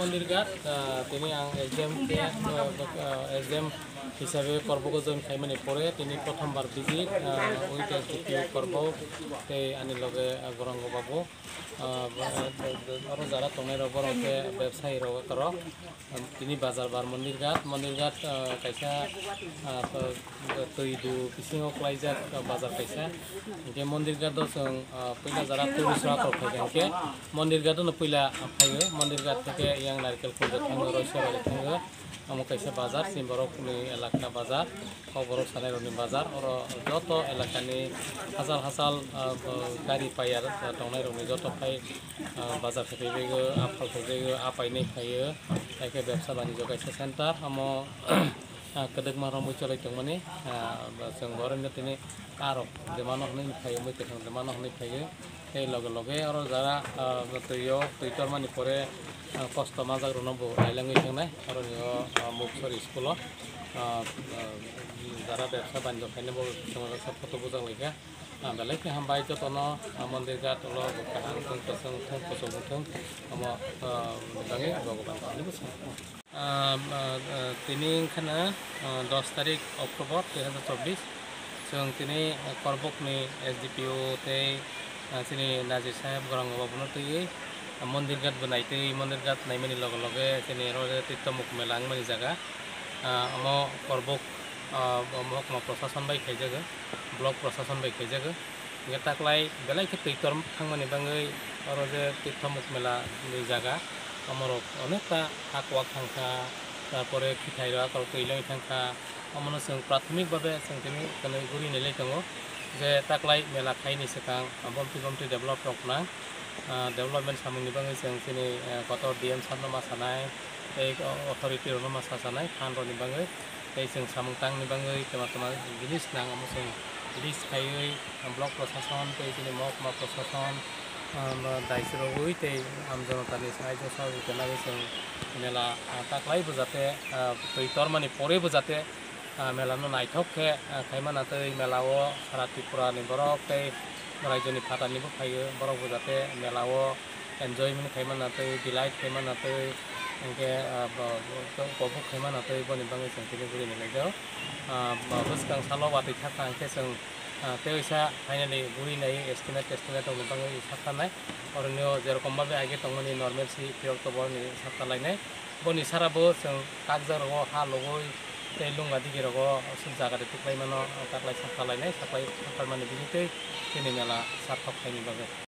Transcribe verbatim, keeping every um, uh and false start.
Mondirghat, ah, tini ang S D M khe, ah, ah, S D M hisabe Korbok join khaimani pore tini prothombar visit, ah, with S D P O Korbok tei ani loge, ah, Gorango babu. Ah, ba-, oro jara tongnai rok borok khe bebsayi rok oro. Tini bazar bar Mondirghat, Mondirghat, ah, kaisa, ah, twi du bisingo klaijak, ah, bazar kaisa. Hinkhe Mondirghat o chwng, ah, puila jara tourist rok rok phaikha hinkhe Mondirghat no puila phaio. Mondirghat theke yang Narikal Kunjo thango, Roisabari thango. Omo kaisa bazar, chini borok ni elaka bazar. Kokborok sanai rokni bazar, oro joto elakani hachal hachal, ah, bo gari paiya, ah, tongnai rokni joto phai, ah, bazar khe paibaio, aphal paibaio, apainai phaio, haikhe bebsa banijyo kaisa center, omo, ah, kwdwkma romwi chwlai tongmani, ah, bo chwng borokno tini karok de mano hwnwi phaio, mwkhwtwng de mano hwnwi phaio. Tei loge loge oro jara, ah, twi o, twi tormani pore, ah, kosto majak rokno bo nailangwi thangnai. Oroni o, ah, Muksori school o, ah, ah, jara bebsa banjo khainai bo chwng photo bujak laikha. Ah, belai khe hambai jotono, ah, Mondirghat ulo kaham thung, kwchwng thung, kuchuk wng thung, omo, ah, bagwi Bhogoban ani bwskango. Ah, ah, ah, tini wngkha na, ah, dos tarik October dui hazar chobbish. Chwng tini, ah, Korbokni S D P O tei, ah, chini Najir Saheb Gorang Babuno twiwi, ah, Mondirghat bo naitwi, Mondirghat naimani loge loge chini oro je Tirtho Mukh Mela wngmani jaga. Ah, omo Korbok, ah, Mohokma Prosason bai khaijago, Block Prosason bai khaijago. Hingke taklai belai khe twi tor thangmani bagwi oro je Tirtho Mukh Mela ni jaga, omorok onekta hak wak thangkha, tarpore khithai rok akorok twi loi thangkha, omono chwng prathomik babe chwng tini kwnwi guri nai lai tongo je taklai mela khaini swkang bomtwi bomtwi develop rok nang, ah, development samungni bagwi chwng chini, eh, kotor D M sir no ma sanai, tei authority rok no ma sa sanai phan rok ni bagwi. Tei chwng samung tangni bagwi twma twma jinis nang omo chwng list khaiwi block prosason tei chini mohokma prosason, ah, no daichwrogwi tei amjonotani sahajyo sohojogita nagwi chwng mela, ah, taklai bo jate, ah, twi tormani pore bo jate, ah, mela no naithok khe, ah, khaimana tei mela o sara Tripura ni borok tei raijoni phatar ni bo phaio, borok bo jate mela o enjoyment khaimana tei delight khaimana tei hingke, ah, bo, bo, bo, bo khaimana tei boni bagwi chwng tini guri ni laijao. Ah, bo, bwskang salo watwi thakha hingke chwng, ah, tei waisa finally guri nai estimate, estimate rokni bagwi sakha nai. Oroni o jerokom babe age tongmani normal si phiyok to boroni sakha lainai. Boni sara bo chwng kakjak rogo ha logoi tei lunga digi rogo suk jaga de tuklai mano, taklai sakha lainai, saklai sakha mani bini tei chini mela sathok khaini bagwi.